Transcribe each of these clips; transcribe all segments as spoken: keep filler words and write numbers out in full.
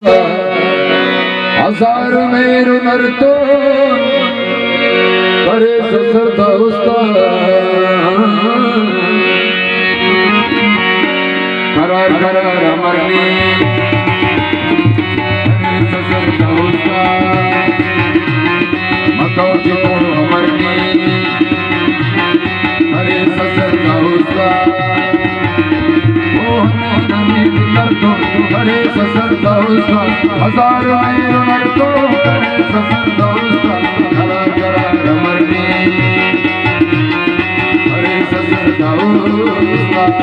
ہزار مہر و نر تو کریسہ سر تا استاد۔ قرار قرار امر نے کریسہ سر تا استاد۔ متو جی کوڑ امر نے کریسہ سر تا استاد۔ او ہمے نمید تر تو کریسہ سر تا استاد۔ ہزار مہر نر تو کریسہ سر تا استاد۔ قرار قرار امر نے کریسہ سر تا استاد۔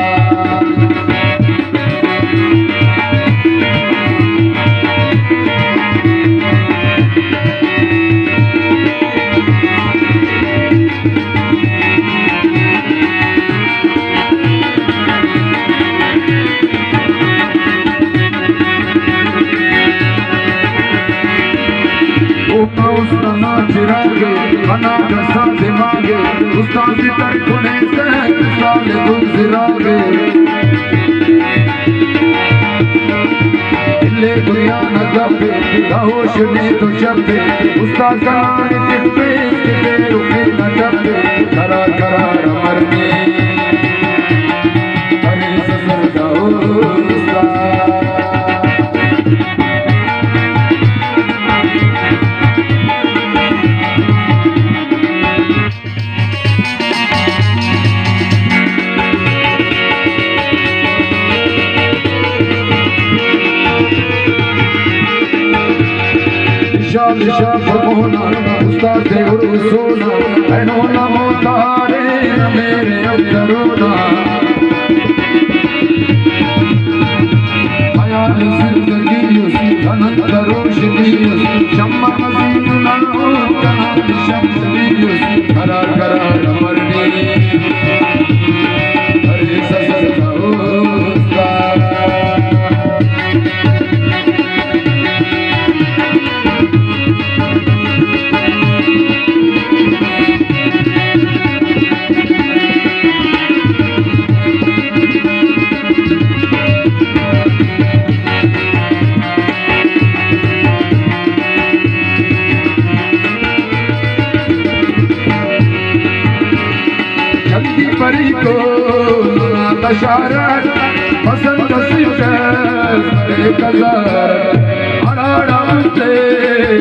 اوکا استاد نا چراغ ءِ، انا کسا دماغ ءِ، استاد ءِ تر کنے سہ، استاد ءِ دن زراغ ءِ۔ الے دنیا نا گپ ءِ، دا ہوش نے تو شپ ءِ، استاد کنا نے تپے، اس کے بے رخی نا ٹپ ءِ، قرار قرار امر نے کریسہ سر تا استاد۔ نشا نشا پر مونا استاد تے ارسونا، اینو نمو تارے میرے اندرونا۔ خیال زندگی اس، کنن دروشنی اس، شمع مزید نہ ہو، کنن شمع اس، قرار قرار امر نے کریسہ سر تا استاد۔ چندی پری کو ننا بشارت، پسند سیوکس مرے کزارت، ہراڑا مستے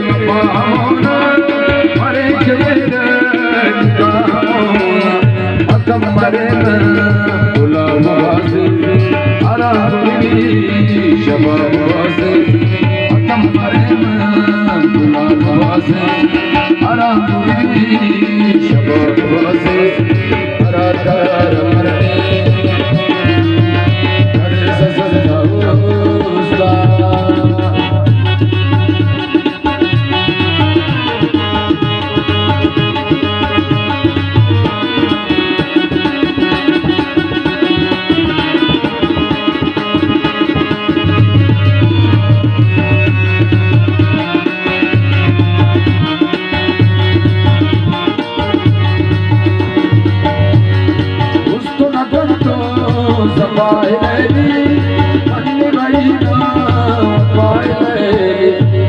وفا ہمونا مرے کہ میرے نکاح ہمونا۔ ختم مرے نا غلام واسف، ہرا دوری شباب واسف۔ ختم مرے نا غلام واسف، ہرا دوری شباب واسف۔ قرار قرار امر نے کریسہ سر تا استاد۔ استون اگن تو زبائے لیلی، منی رہی نا پائے لیلی۔